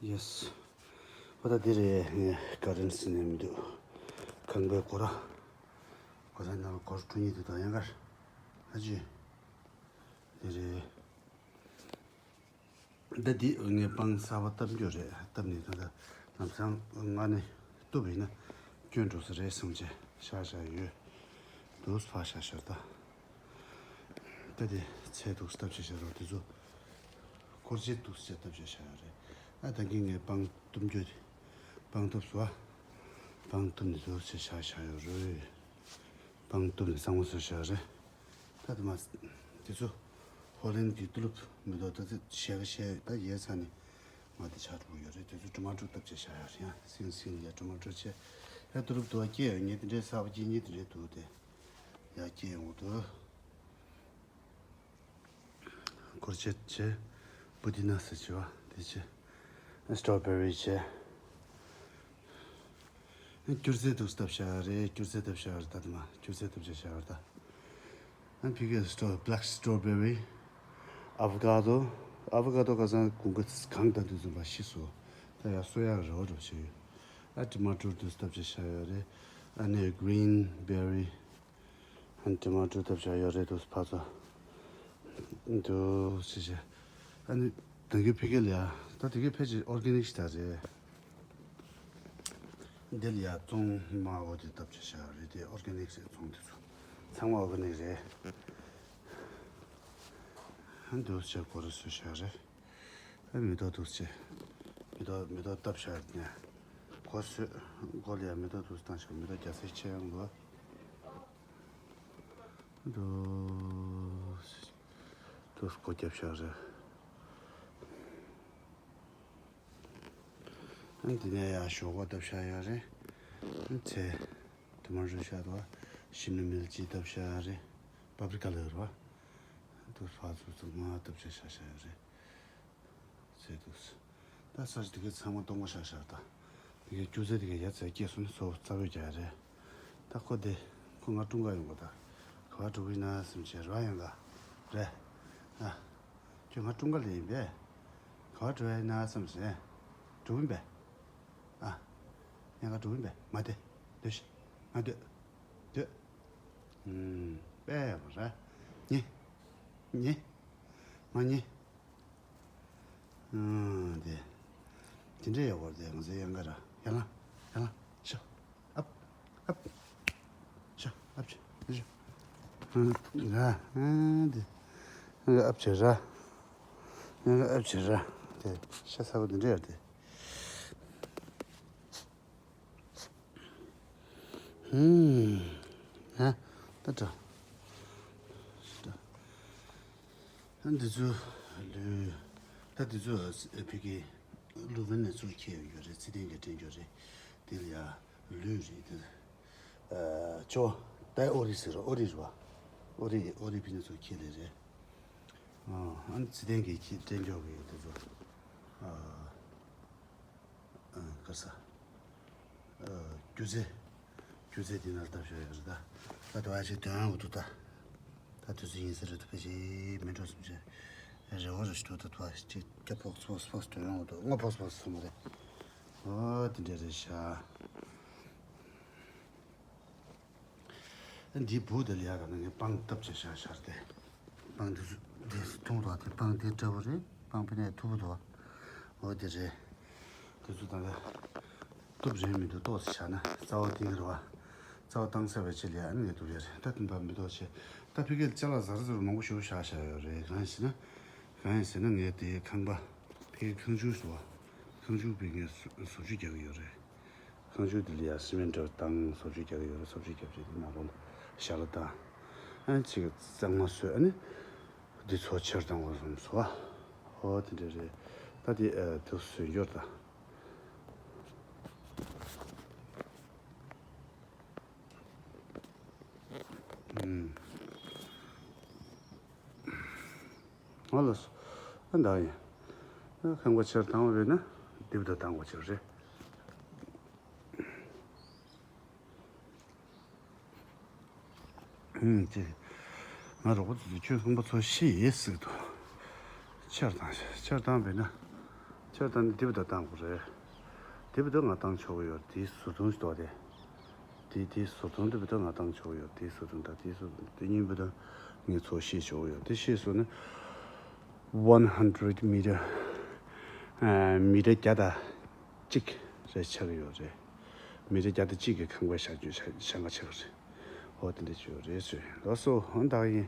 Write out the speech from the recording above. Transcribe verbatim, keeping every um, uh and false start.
Yes. ཨོ་ད་འདི་རེད། ངས་ག་རེ་ཟེར་ནས་མི་འདུག་ཁང་པའི་སྒོ་ར། སྒོ་ར་ནང་སྒོར་ཁྲུ་གཉིས་དེ་དང་ཡང་གར། ཨ་ཅི། འདི་རེད། ད་འདི་ངས་སྤང་གསར་པ་བཏབ་རྒྱུ་རེད། བཏབ་ནས་ད་ལྟ་ལམ་སང་ང་ནི་བཏུབ་ཡིན་ན་སྐྱོན་འགྲོ་ས་རེད་བསམ་བྱས་བཞག་བཞག་ཡོད། འདུག་ཕར་བཞག་བཞག་ད། ད་དེ་ཚལ་འདུག་སྟབས་བྱེད་བྱ་རོགས་དེ་ཚོ། སྐོར་ཆེ་འདུག་ཟེར་སྟབས་བྱེད་བྱ་ཡོད་རེད། ཨ་ད་གིན་ངས་སྤང་བཏུབ་རྒྱུ་དེ། སྤང་བཏུབ་སོ། སྤང་བཏུབ་ནས་འདུག་ཟེར་བཞག་བཞག་ཡོད་རེད། སྤང་བཏུབ་ནས་གཙང་མ་བཟོས་བཞག་རེད། ད་དེ་མ། དེ་ཚོ། ཧོ་ལན་གྱི་ཏུ་ལུབ་མེ་ཏོག་ད་ཚེ་ཞལ་ག་ཞལ་ད་ཡས་ཚ་ནས། མ་དེ་ཆགས་འགྲོ་གི་ཡོད་རེད། དེ་ཚོ་ཊོ་མ་ཊོ་བཏབ་བྱས་བཞག་ཡོད་རེད། ཡང་སིང་སིང་ཡ་ཊོ་མ་ཊོ་བྱས། ཡ་ཏུ་ལུབ་དུ་བ་སྐྱེས་ཡོད་ངེས་དེ་འདྲའི་གསར་པ་སྐྱེས་ངེས་དེ་འདྲའི་འདུག་དེ། ཡ་སྐྱེས་ཡོང་གི་འདུག་སྐོར་ཆེད་བྱས། པུ་དི་ན་ཟེར་བྱས་པ་དེ་བྱས། སི་ཊོ་བེ་རི་བྱས། སྐྱུར་རྩི་འདུག་སྟབས་བྱ་རེད། སྐྱུར་རྩི་སྟབས་བྱ་རེད། ད་དེ་མ་སྐྱུར་རྩི་སྟབས་བྱ་བྱ་རེད་ད། ཨ་ཕི་གེ་སི་ཊོ་བྷེ་ལེག་སི་ཊོ་བེ་རི། ཨ་ཝ་ཀ་ཌོ། ཨ་ཝ་ཀ་ཌོ་ཁ་སང་གུང་གི་གང་ད་དུས་ཙམ་པ་ཤི་སོ། ད་ཡ་གསོ་ཡག་རེ་བ་འགྲོ་བྱས་ཡོད། ཨ་ཊ་མ་ཊོ་འདུག་སྟབས་བྱ་བྱ་ཡོད་རེད། ཨ་ནི་གི་རིན་བེ་རི། ཨ་ནི་ཊོ་མ་ཊོ་བཏབ་བཞག་ཡོད་རེད་འདུག་ཕར་ཚུར། འདུག་ཅི་བྱས། ཨ་ནི་དེ་གའི་ཕ་གི་ལ་ཡ། ད་དེ་གའི་ཕལ་ཆེར་ཨོར་གེ་ནིག་ཞིག་ད་རེད། འདི་ལ་ཡ་བཙོང་མ་འོ་དེ་བཏབ་བྱས་བཞག་རེད་དེ། ཨོར་གེ་ནིག་ཞིག་བཙོང་དེ་ཚོ་ཚང་མ་ཨོར་གེ་ནིག་རེད། ཨ་འདུག་བྱས་སྒོ་རུ་བཟོས་བཞག་རེད། ཨ་མེ་ཏོག་འདུག་ཅེ། མེ་ཏོག་མེ་ཏོག་བཏབ་བཞག་ནས། གོ་སོད། གོ་ལ་ཡ་མེ་ཏོག་འདུག་བཏང་ཞིག་མེ་ཏོག་རྒྱ་སེ་ཆེ་ཡང་གོ། འདུག་འདུག་སྒོ་རྒྱབ་བཞག་རེད། ཨ་འདི་ནས་ཡ་ཞོག་ཁོག་བཏབ་བཞག་ཡོད་རེད། ཨ་ཚེ། དེ་མ་རུ་བཞག་འདུག་ཤིན་ནུ་མིལ་ཅི་བཏབ་བཞག་རེད། པ་པི་རི་ཀ་ལ་ཡོད་རེད་པ། འདུག་ཕར་ཚུར་ཚུར་མ་བཏབ་བཞག་བཞག་བཞག་ཡོད་རེད། ཟེར་འདུག་ད་ས་ཆ་དེ་གའི་ཚང་མ་སྟོང་པ་ཤག་ཤག་ད། དེ་གའི་སྐྱུ་རྩི་དེ་གའི་ཡ་ཚ་སྐྱེས་སོང་ན་སོ་རྩ་བའི་རྒྱག་རེད། ད་ཁོ་དེ། ཁོ་ང་ཀྲུང་ག་ཡོང་གོ་ད། ག་བ་འགྲོ་གི་ན་བསམ་བྱས་ར་ཡང་ག་རེད། ཨ། ཁྱོད་ང་ཀྲུང་ག་ལ་ཡིན་པས། ག་བ་འགྲོ་ཡ་ན་བསམ་བྱས། འགྲོ་གི་ཡིན་པས། ཨ། ཡང་ག་འགྲོ་གི་ཡིན་པས་མ་བསྡད། སྡོད་ཤི། ང་སྡོད། སྡོད། ཨུམ། པས་མ་ར། ཉེ། ཉེ། མ་ཉེ། ཨང་། དེ། དེ་འདྲ་ཡག་པོ་རེད་དེ། ང་ཚོའི་ཡང་ག་ར། ཡར་ལངས། ཡར་ལངས། ཤོག་ཨབ། ཨབ། ཤོག་ཨབ་བྱེད། ཤོག་ཨང་། ར། ཨང་། དེ། ཡང་ག་ཨབ་བྱེད་ར། ཡང་ག་ཨབ་བྱེད་ར། དེ། ཤ་ཚ་པོ་དེ་འདྲ་ཡོད་དེ། ཧུམ། ཧ། ད་དྲ། ད་འདི་ཚོ་ལུས། ད་འདི་ཚོ་ཕ་གི་ལུ་ཝན་ནས་ཚུར་ཁྱེར་ཡོད་རེད། ཚེ་བརྟན་གྱིས་སྤྲད་རྒྱུ་རེད། དེ་ལ་ཡ་ལུས་རེད་དེ། ཨ་ཅོ། ད་ཨོ་རི་ཟེར་རོ། ཨོ་རི་རེད་པ། ཨོ་རི་ཨོ་རི་ཕི་ནས་ཚུར་ཁྱེར་ལེ་རེད། ཨ་ཨ་ནི་ཚེ་བརྟན་གྱིས་ཁྱེར་སྤྲད་རྒྱུ་གི་དེ་ཚོ། ཨ། ཨ། ག་རེ་ཟ། ཨ། སྐྱུ་རྩི། སྐྱུ་རྩི་འདི་ནང་བཏབ་བཞག་ཡོད་རེད་ད། ད་དུ་ཨ་ཅེ་དོན་འོ་དུ་ད། ད་དུས་ཚོད་ཡིན་ས་རེད་དུ་ཕལ་ཆེར་མི་འགྲོ་བསམ་བྱས། རེ་བ་རེ་ཞིག་འདུག་ད་དུ་ཨ་ཅེ་སྐྱ་ཕོག་ཕོག་ཕོག་དོན་འོ་དུ་སྔོ་ཕོག་ཕོག་སོང་བ་རེད། ཨོ་དེ་འདྲ་རེད་ཤག་འདིའི་སྦུག་དེ་ལ་ཡག་ག་ན་ངས་སྤང་བཏབ་བྱས་བཞག་བཞག་སྟེ། སྤང་འདི་ཚོ་འདི་ཚོ་མཐོང་དང་དེ་སྤང་འདི་འདྲ་བོ་རེད། སྤང་ཕ་ནས་མཐུག་པོ་འདུག་འོ་དེ་རེད། དེ་ཚོ་ད་ལྟ་གཏུབ་རན་མི་འདུག་ཏོག་ཙམ་བཞག་ན་རྩ་བ་གཏིང་རེད་པ། རྩ་བ་བཏང་ཚར་བའི་རྗེས་ལ་ཡང་ཨ་ནི་ངས་གཏུབ་ཡ་རེད། ད་དུམ་པ་མི་ཏོག་ཆེ། ད་ཕ་གིར་ཅ་ལག་གཟར་གཟར་མང་པོ་ཞིག་བཞག་བཞག་ཡོད་རེད། གང་ཡིན་ཟེར་ན། གང་ཡིན་ཟེར་ན་ངས་དེའི་ཁང་པ། ཕ་གིའི་ཁང་ཆུང་ཟེར་བ། ཁང་ཆུང་ཕ་གིའི་བཟོ་བཟོ་བཅོས་རྒྱག་གི་ཡོད་རེད། ཁང་ཆུང་དེ་ལ་ཡ་སི་མེན་ཊི་འདྲ་བཏང་བཟོ་བཅོས་རྒྱག་གི་ཡོད་རེད། བཟོ་བཅོས་རྒྱབ་བྱས་དེ་ནང་ལོགས་ལ་ཞལ་ལག་བཏང་། ཨ་ནི་ཅིག་གཙང་མ་བཟོས། ཨ་ནི་འདི་ཚོ་ཕྱིར་བཏང་བ་བཟོ་བཟོ་བ། ཨོ་དེ་འདྲ་རེད། ད་དེ་ཨ་དེ་བཟོས་འབྱོར་ད། ཨུམ། ཨོ་ལགས་སོ། ཨ་ད་ཡིན། ཨ་ཁང་པ་ཕྱིར་བཏང་བ་རེད་ན་རྡིབ་ད་བཏང་དགོས་ཀྱི་རེད། ཨུམ། ཅེ། ང་རོགས་པ་ཚོས་ཁྱོད་ཁང་པ་ཚོ་ཤི་ཡས་ཟིག་ཏུ། ཕྱིར་བཏང་ཤག་ཕྱིར་བཏང་བས་ན། ཁྱོད་ད་ནི་དེབ་ད་བཏང་དགོས་རེད། དེབ་ད་ང་བཏང་ཆོག་གི་ཡོད་རེད། དེའི་ཟུར་ཐུང་ཞིག་འདུག་སྟེ། དེ་དེའི་ཟུར་ཐུང་དེབ་ད་ང་བཏང་ཆོག་གི་ཡོད་རེད། དེའི་ཟུར་ཐུང་དང་དེའི་ཟུར་ཐུང་དེ་གཉིས་པོ་ད་ངས་ཚོ་ཤེས་ཆོག་གི་ཡོད་རེད། དེ་ཤེས་སོང་ན་one hundred meter ཨ་མི་ཊར་བརྒྱ་དང་གཅིག་རེ་ཆགས་ཀྱི་ཡོད་རེད། མི་ཊར་བརྒྱ་དང་གཅིག་གི་ཁང་པ་བཞག་རྒྱུ་བྱ་བྱ་ང་ཆགས་རེད། ཨོ་དེ་འདྲ་བྱོས་རེད་ཟེར། ལགས་སོ། ཨོ་ད་ཡིན།